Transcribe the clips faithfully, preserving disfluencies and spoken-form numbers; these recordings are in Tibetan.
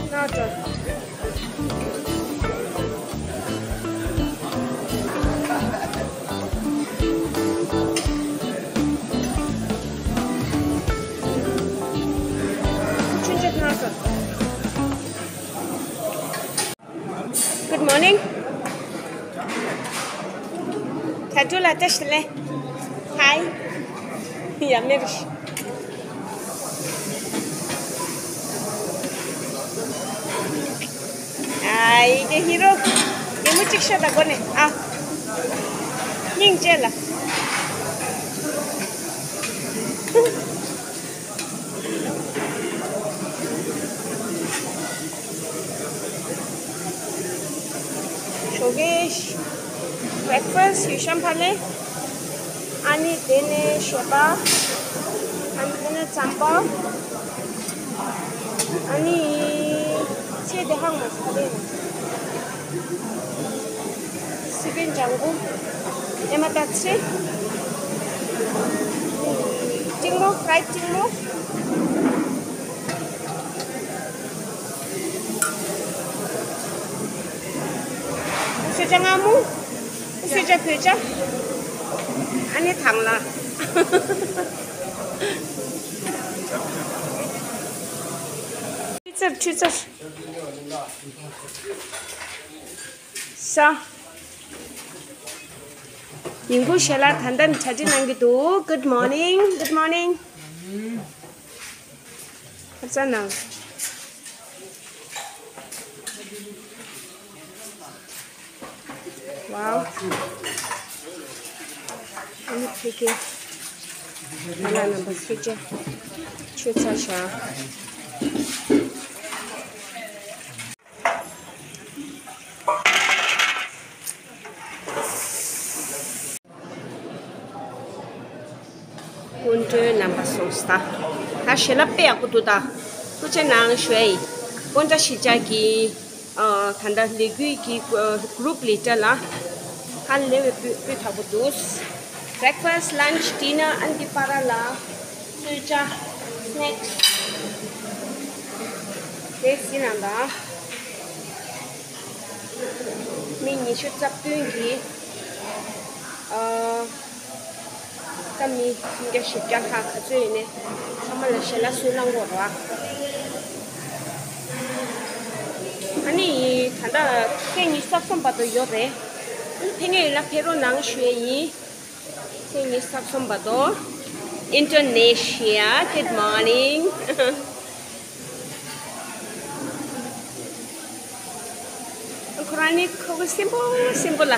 Good morning. Tattoo la test le. Hi. Ya, merish. Ai, ke hero. Ke mu chik sha da kone. Ah. Ning che la. ཞོགས་ཀས་བྷེག་ཕ་སི་ཡུལ་ཤམ་ཕ་ལེ། ཨ་ནི་དེ་ནས་ཞོགས་པ། ཨ་ནི་དེ་ནས་རྩམ་པ། ཨ་ནི་ཚེ་དེ་ཧང་མ་ས་རེད། སི་པན་ལྗང་གུ། ཨེ་མ་ཏ་ཚེ། ཏིང་མོ། ཕ་རའི་ཏིང་མོ། སོས་ཇ་མངར་མོ། སོས་ཇ་བོད་ཇ། ཨ་ནི་དང་ལ། ཆུ་ཚར་ཆུ་ཚར། ས། ཡིན་གུ་ཞལ་ལག་ད་ལྟ་གྲ་སྒྲིག་གནང་གི་འདུག Good morning. Good morning. ཁ་ཚ་ནང་། Wow. ཨ་ནི་ཕ་གི། ང་ལ་རྣམ་པ་ཚོས་ཆུ་ཚ་བཞག་སྐུ་མགྲོན་རྣམ་པ་སོང་སྟེ། ད་ཞལ་ལག་དཔེ་ཡག་པོ་འདུག་ད། ཐུགས་རྗེ་གནང་ཞུ་ཡ་ཡིན། སྤོན་ཊ་གཞིས་ཆགས་ཀྱི་ཨ་ད་ལྟ་ལས་འགུལ་གྱི་ཨ་གུ་རུབ་ལི་ཊར་ལ། ཧ་ལས་པའི་སྤུས་སྤུས་དག་པོ་འདུག Breakfast, lunch, dinner ཨ་ནི་འདི་པར་ལ། སོས་ཇ། Snacks དེ་སྲིད་ནང་དང་། མི་ཉི་ཤུ་རྩ་བདུན་གྱིས། ཨ། ད་མི་སུམ་བརྒྱ་བཞི་བརྒྱ་ལྷག་ག་ཚོད་ཡིན་ནའི་ཚང་མ་ལ་ཞལ་ལག་སུས་གནང་དགོས་རེད་བ། ཨ་ནི་ད་ལྟ་ཁེ་ཉི་ཤུ་རྩ་གསུམ་བར་དུ་ཡོད་རེད། ཨ་ནི་ཕེབས་མཁན་ཡོད་ན་ཕེབས་རོགས་གནང་ཞུ་ཡས་ཡིན། ཁེ་ཉི་ཤུ་རྩ་གསུམ་བར་དུ། Indonesia, good morning. ཁོ་རང་ནི་ཁོ་ཁོ་སིམ་པོ་སིམ་པོ་ལ།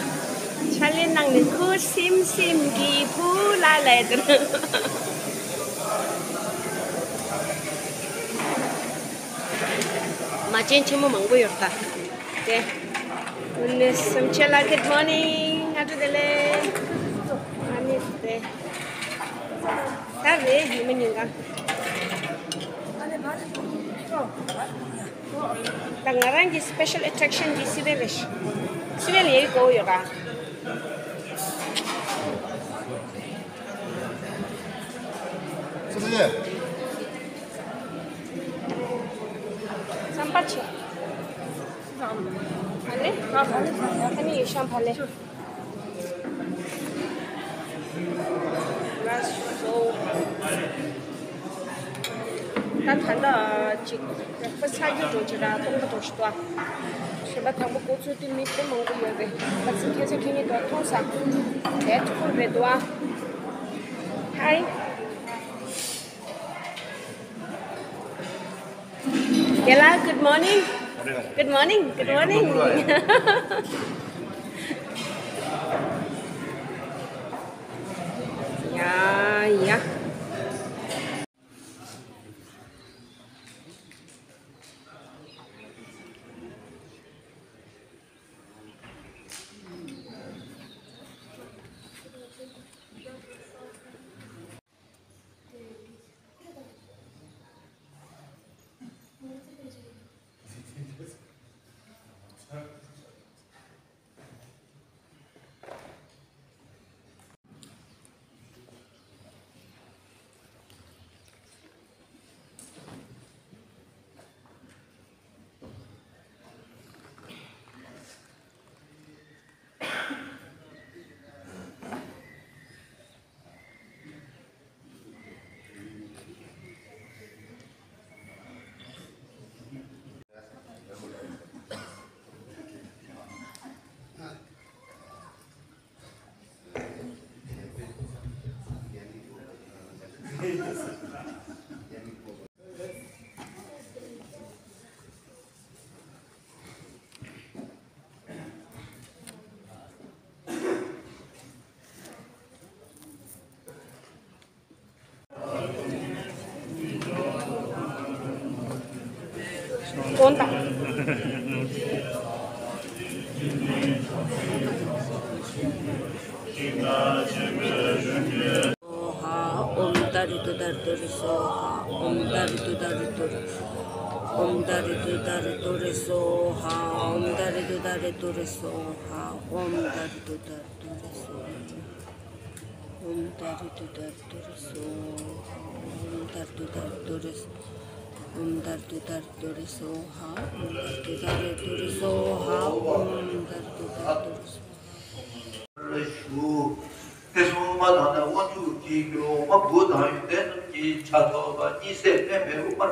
ཕྱག་ལས་གནང་ནས་ཁོ་སིམ་སིམ་གྱི་བུ་ལ་ལ་ཡ་དེར། མ་བྱན་ཆེན་མོ་མང་པོ་ཡོད་ད། དེ། ཨུ་ནེ་སེམས་ཅན་ལ་good morning. ཨ་ཏུ་དེ་ལེ། ཨ་ནི་དེ། ད་རེད་ཉི་མ་ཉིན་གང་། ད་ང་རང་གི་special attraction འདི་སི་ཝེལ་རེད། སི་ཝེལ་ཡའི་གོ་ཡོད་ག་རྩམ་པ་ཆེ། ཨ་ལེ། ཨ་ནི་ཡུལ་ཤམ་ཕ་ལེ། ལགས་སོ། ད་ད་ལྟ་ཅིག་བེག་ཕ་སི་ཚར་རྒྱུ་འགྲོ་ཅིག་ར་སྟོང་པ་འགྲོ་ཞིག་ཏོ། གཞན་པ་དང་པོ་འགོ་ཚུགས་དུས་མི་དཔེ་མང་པོ་ཡོད་རེད། ཁ་སང་ཁྱེད་ཚོ་ཁྱེད་གཉིས་དོ་མཐོང་ས། དེ་ཐུག་རེད་དོ། ཧའི། Kela, good morning. Good morning. Good morning. Yeah, yeah. དགོངས་དག་ཨོཾ་ཏཱ་རེ་ཏུཏྟཱ་རེ་ཏུ་རེ་སྭཱ་ཧཱ། ཨོཾ་ཏཱ་རེ་ཏུཏྟཱ་རེ་ཏུ་རེ། ཨོཾ་ཏཱ་རེ་ཏུཏྟཱ་རེ་ཏུ་རེ་སྭཱ་ཧཱ། ཨོཾ་ཏཱ་རེ་ཏུཏྟཱ་རེ་ཏུ་རེ་སྭཱ་ཧཱ། ཨོཾ་ཏཱ་རེ་ཏུཏྟཱ་རེ་ཏུ་རེ་སྭཱ་ཧཱ། ཨོཾ་ཏཱ་རེ་ཏུཏྟཱ་རེ་ཏུ་རེ་སྭཱ་ཧཱ། ཨོཾ་ཏཱ་རེ་ཏུཏྟཱ་རེ་ཏུ་རེ་སྭཱ་ཧཱ། ཨོཾ་ཏཱ་རེ་ཏུཏྟཱ་རེ་ཏུ་རེ་སྭཱ་ཧཱ། ཨོཾ་ཏཱ་རེ་ཏུཏྟཱ་རེ་ཏུ་རེ་སྭཱ་ཧཱ། ཨོཾ་ཏཱ་རེ་ཏུཏྟཱ་རེ་ཏུ་རེ་སྭཱ་ཧཱ། ཞུ། དེ་སོང་མ་དང་ནས་དབང་ཕྱུག་གི་སྒྲོལ་མ་བུ་དང་ཡོན་ཏན་རྣམས་ཀྱི་ཆ་ཐོབ་པ། གཉིད་སད་པདྨའི་དབུ་མར་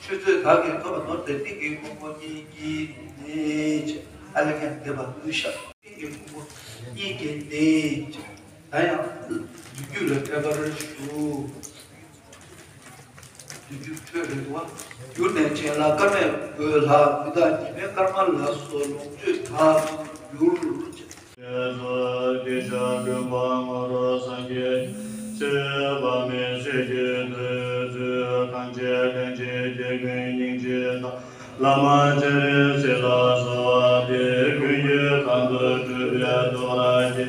ཆུ་ཚོད་དག་གིས་ཐོབ་པ་ནོར་དེ་ཏིང་གི་སྔོན་པོ་གཉིས་ཀྱིས་ནི། ཨ་ལ་ཀན་དེ་བ་ཀུ་ཤ་ཏིང་གི་སྔོན་པོ་གཉིས་ཀྱིས་ནི། ད་ཡང་བསྡུས་རྒྱུད་ལ་ཕེབས་པར་ཞུ། བསྡུས་རྒྱུད་ཐོས་རེད་བ། གྱུར་ནས་བྱིན་རླབས་སྐར་མས་བགོས་ལ། མི་རྟག་ཉི་མའི་སྐར་མ་ལ་སོགས་ལོངས་སྤྱོད་དག་ཏུ་འགྱུར། ཞེས་སོགས་སྡིག་བཤགས་སྒྲོལ་མ་ངོ་རོ་སངས་རྒྱས་ཆོས་དཔག་མེད་སྲས་ཀྱི་བདུད་རྩི། གངས་ཅན་ལྷན་ཅིག་སྐྱེས་ཀུན་སྙིང་རྗེ་དང་། བླ་མ་སྤྱན་རས་གཟིགས་ལ་གསོལ་བ་འདེབས། ཀུན་གྱི་དང་པོར་སྤྲུལ་པའི་རྡོ་རྗེ།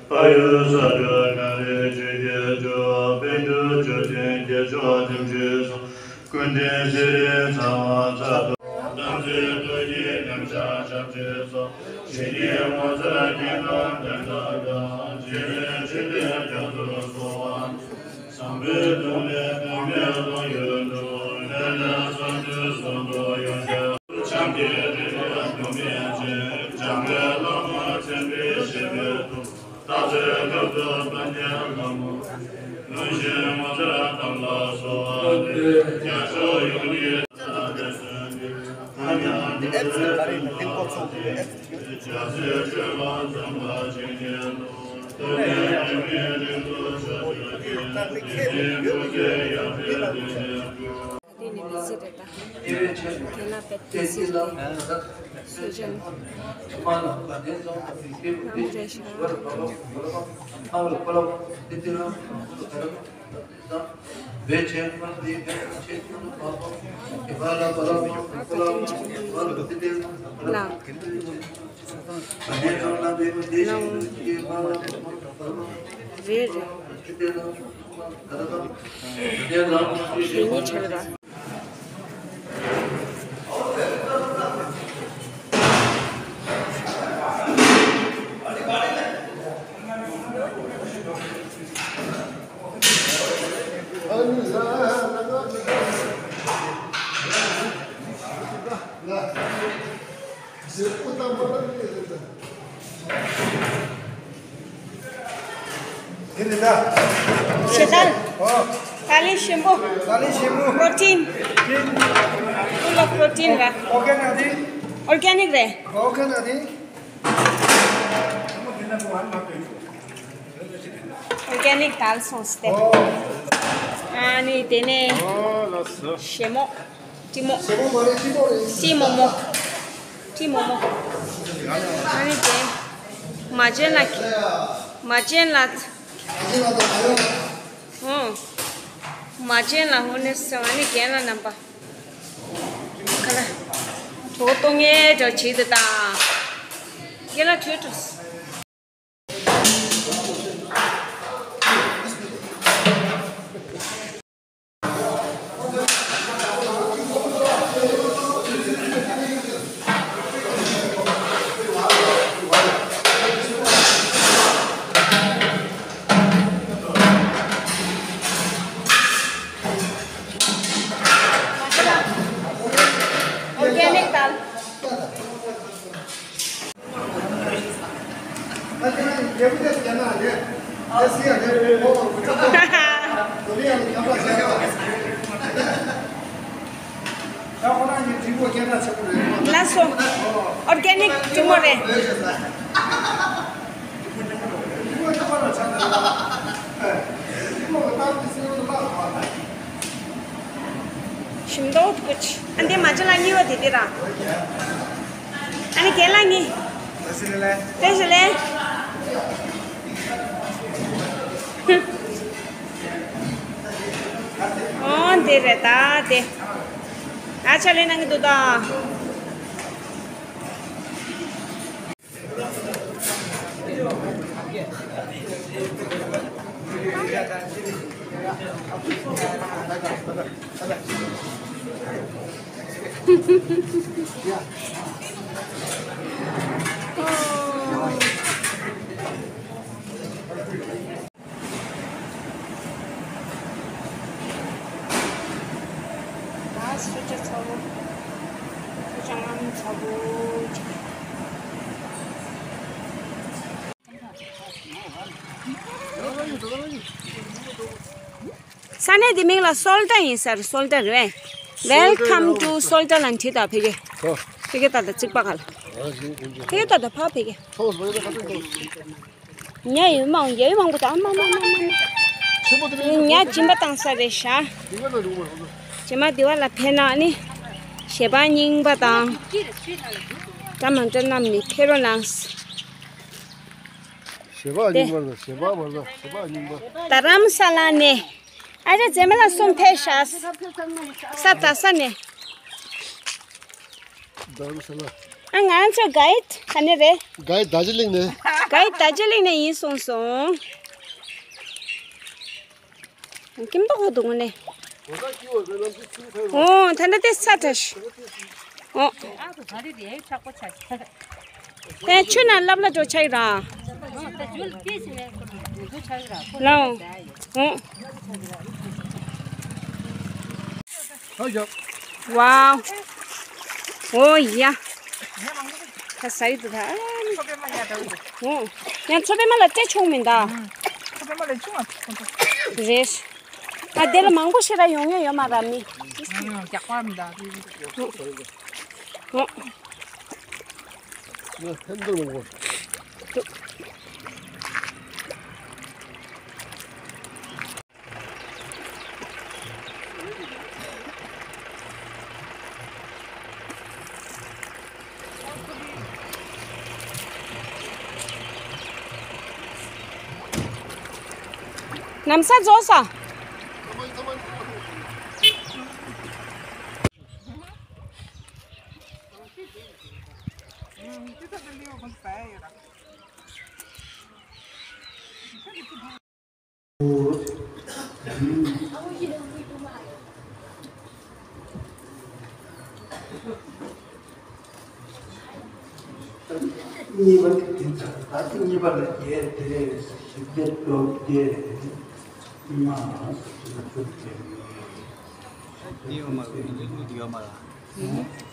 བལ་ཡུལ་ས་སྒྲོལ་གངས་རིའི་ཆུ་སྐྱེས་སྒྲོལ། པཎ་གྲུབ་བཅུ་བདུན་སྐྱེས་མཆོག་ཐིམ་ཆུ་སོགས། ཀུན་ལྡན་གསེར་རིའི་ཚ་བ་ཚ་དོ། དམ་ཚིག་ཐུགས་ཀྱི་ཉམས་ཆག་ཞབས་ཕྱི་སོགས། ཞི་བདེའི་ངོ་མཚར་རྒྱན་དང་ལྡན་ལ་དགའ། འཇིག་རྟེན་འཕྲིན་ལས་རྒྱ་མཚོར་གསོལ་བ། བཟང་པོའི་སྡོམ་པས་གོང་མའི་བློ་ཡུལ་དུ། ལྷན་ཅིག་གསོན་པའི་གསུང་དུ་ཡོངས་ཤར། འཇམ་དཔལ་རིག་པའི་སྡོམ་པས་བརྒྱན། འཇམ་དཔལ་བླ་མ་མཚན་དཔལ་བཞད་པའི་གདུང་། སྟག་རྩེ་སྐབས་སུ་དཔལ་ལྡན་ལྷ་མོ། ལུང་བཞིན་ངོ་མཚར་གཏམས་ལ་གསོལ་བ་འདེབས། རྒྱལ་མཆོག་ཡོངས་ཀྱི་ཕྱག་ལས་གསོལ་འདེབས། ཐ་སྙད་འདི་ཚེ་ག་རེ་ལ་གླེང་པོ་ཚོགས་ཀྱི་ཨེ་ཙི་ཡོད། རྒྱལ་སྲས་སྤྱོད་པ་འཛོམས་པ་ཇི་སྙེད་དུ། ཐུབ་པའི་དབྱིངས་ཀྱི་རིགས་སུ་ཆོས་སྤྱོད་ཅིང་། ཡེ་ཤེས་ཀུན་གསལ་ཡབ་ཡུམ་དེ་ནས་དེ་ཟེར་རེད་ད། དེ་ལ་བེད་དེ་ཟེར་རེད། སེ་ཇན། རྣམ་རེ་ཤ། ལ། རེད་རེད། ཞེ་གཉིས་ཆགས་ར། དེ་རེད་ད། ཞེ་དལ། ཨོ། ཏཱ་ལའི་ཞིམ་པོ། ཏཱ་ལའི་ཞིམ་པོ། པྲོ་ཊིན། ཊིན། Full of protein ར། ཨོར་གྷ་ནིག་རེད། ཨོར་གྷ་ནིག་རེད། ཨོར་གྷ་ནིག་རེད། ཨོར་གྷ་ནིག་དལ་སོང་སྟེ། ཨོ། ཨ་ནི་དེ་ནས། ཨོ་ལགས་སོ། ཞེ་མོག་ཀྲི་མོག་ཞེ་མོག་མ་རེད། ཀྲི་མོག་རེད། ཀྲི་མོག་མོག་ཀྲི་མོག་མོག་ཨ་ནི་དེ། མ་ཇེན་ལ། མ་ཇེན་ལ། ཨོ། མ་ཇེན་ལ་ཧོ་ནེ་སི་ཨ་ནི་རྒན་ལགས་རྣམ་པ། ག་ལ། གྲོད་གཏོང་ངེས་འདྲ་བྱེད་དུ་བཏང་། རྒན་ལགས་གྲོད་འགྲོ། Organic དལ། ལགས་སོ། Organic ཀྲི་མོག་རེད། ཞིམ་མདོག་ཏུ་ཀུ་ཆི། ཨ་འདི་མ་ཅི་ལ་གཉིས་པ་དེ་དེ་ར། ཨ་ནི་རྒན་ལགས་གཉིས། བཀྲ་ཤིས་བདེ་ལེགས། བཀྲ་ཤིས་བདེ་ལེགས། ཨོ་འདི་རེད་ད་དེ། ཨ་ཆ་ལེ་གནང་གི་འདུག་ད། ད་སུ་ཅག་ཚ་བོ། སུ་ཅག་ངམ་ཚ་བོ། ས་གནས་འདི་མིང་ལ་སོལ་ཏ་ཡིན་ཟེར། སོལ་ཏ་རེད་པས། Welcome to Sultan ལ་བྲིས་དང་ཕ་གི། ཧོ། ཕ་གི་ད་ད་གཅིག་པ་ག་ལ། ཨ་ཞིང་ཀུན་ཕ་གི་ད་ད་ཕ་ཕ་གི། ཐོག་སོལ་ཏ་ཁ་ཐུག་ཐོག་ཉ་ཡོད་མང་ཡོད་མང་པོ་དང་མ་མ་མ་མ་མ། ཆེན་པོ་དེ་ཉ་སྦྱིན་པ་བཏང་ས་རེད་ཤག་སྦྱིན་པ་ལ་འགྲོ་མ་རེད། སྦྱིན་པ་འདི་བ་ལ་ཕེབས་ན་ནི། ཞལ་པར་རྙིང་པ་དང་། འདྲ་མ་འདྲ་བསྣམས་ནས་ཕེབས་རོགས་གནང་། ཞལ་པར་རྙིང་པ་དང་ཞལ་པར་མ་ཟ་ཞལ་པར་རྙིང་པ། རྡ་རམ་ས་ལ་ནས། ཨ་ཅག་མཛེས་མ་ལགས་གསུམ་ཕེབས་ཤག་ས་རྡ་ས་ནས། རྡ་རམ་ས་ལ། ཨ་ང་ཚོ་གའིཌ་ག་ནས་རེད། གའིཌ་རྡོ་རྗེ་གླིང་ནས། གའིཌ་རྡོ་རྗེ་གླིང་ནས་ཡིན་གསུངས་སོང་། ཀིམ་ཏོག་ཧོ་དུ་ངོ་ནས། འོ་ད་ལྟ་དེ་ས་ཁྲ་ཤི། འོ། ཨ་ཁུ་ག་རེ་རེད་ཆག་པོ་ཆག་དེ་ཆུ་ན་ལབ་ལ་འགྲོ་ཆག་ར། ད་ཇུལ་ཏི་སི་ནས་འགྲོ་ཆག་ར། ལའོ། འོ། ཧ་ཡ། ཝའོ། འོ་ཡ། ད་ས་ཡི་དུ་ད། འོ། ཡང་མཚོ་པད་མ་ལ་སྤྲད་ཆོག་མིན་ད། མཚོ་པད་མ་ལ་ཆུང་བ། རེད། ཨ་དེ་ལ་མང་པོ་ཞེ་དྲག་ཡོང་ངེས་ཡོད་མ་ར་མི། རྒྱག་པ་མི་འདུག་འོ། ང་ཕན་ཐོགས་མང་པོ། ནམ་ས་རྫོགས་ས། གཉིས་པ་དེ་ཚ་ད་དེ་གཉིས་པ་ལ་རྒྱས་ཏེ་ཞིབ་དེ་ཀློག་སྟེ་མ་སུ་ཚུགས་ཏེ་དེ་ཡོད་མ་རེད། དེ་ཡོད་མ་རེད། དེ་ཡོད་མ་རེད།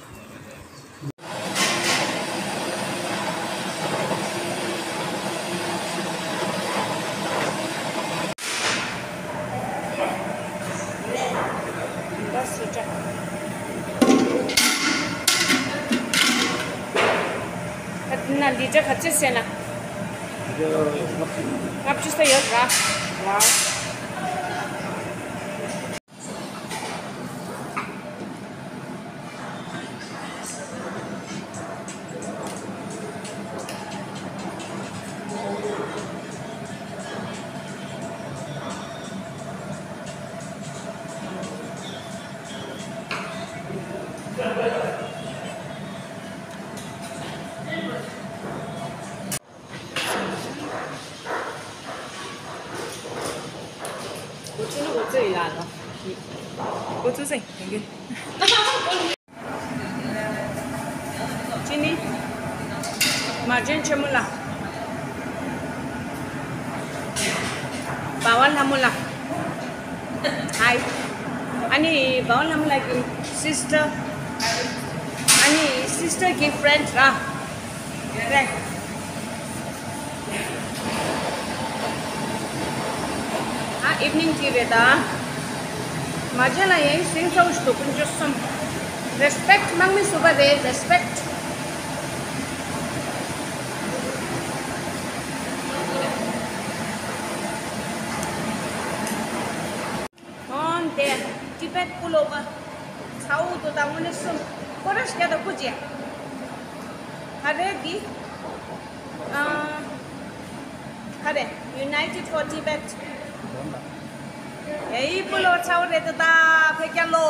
ད་སུ་ཏྲ། ད་འདི་ན་ལི་ཏྲ་ག་ཚོད་ཟེར་ན། ལྔ་བཅུ་ས་ཡོད་ར། ཝའོ། འགོ་ཚུགས་ན་འགོ་ཚུགས་ཡིན་ལ་ལོ། འགོ་ཚུགས་སེ་ཡིན་གི། ཅི་ནི། མ་བྱན་ཆེན་མོ་ལ། བ་བ་ལྷ་མོ་ལ། ཧའི། ཨ་ནི་བ་བ་ལྷ་མོ་ལགས་ཀྱི་སིས་ཊར། ཨ་ནི་སིས་ཊར་གྱི་ཕྲེན་ཌི་ར། རེད། ཨ་ཨིབ་ནིང་ཊི་རེད་ད། མ་བྱན་ལ་ཡིན་སིང་ཚའུ་ཞུ་དོ་ཀུན་སྤྱོད་གསུམ། རེ་སི་པེག་ཊི་དམག་མི་ཟུར་པ་རེད། རེ་སི་པེག་ཊི། འོན་ཏེ་ཏི་བེཊ་སྤུ་ལོག་པ་ཚ་བོ་དོ་དང་དངོས་གནས་གསུམ་ཀོ་རེ་ཤི་རྒྱ་དང་སྐུ་རྗེས། ག་རེ་འདི། ཨ། ག་རེ། United for Tibet། ཨེ་ཡི་སྤུ་ལོག་ཚ་བོ་རེད་དོ་ད་ཕེ་ཀྱ་ལོ།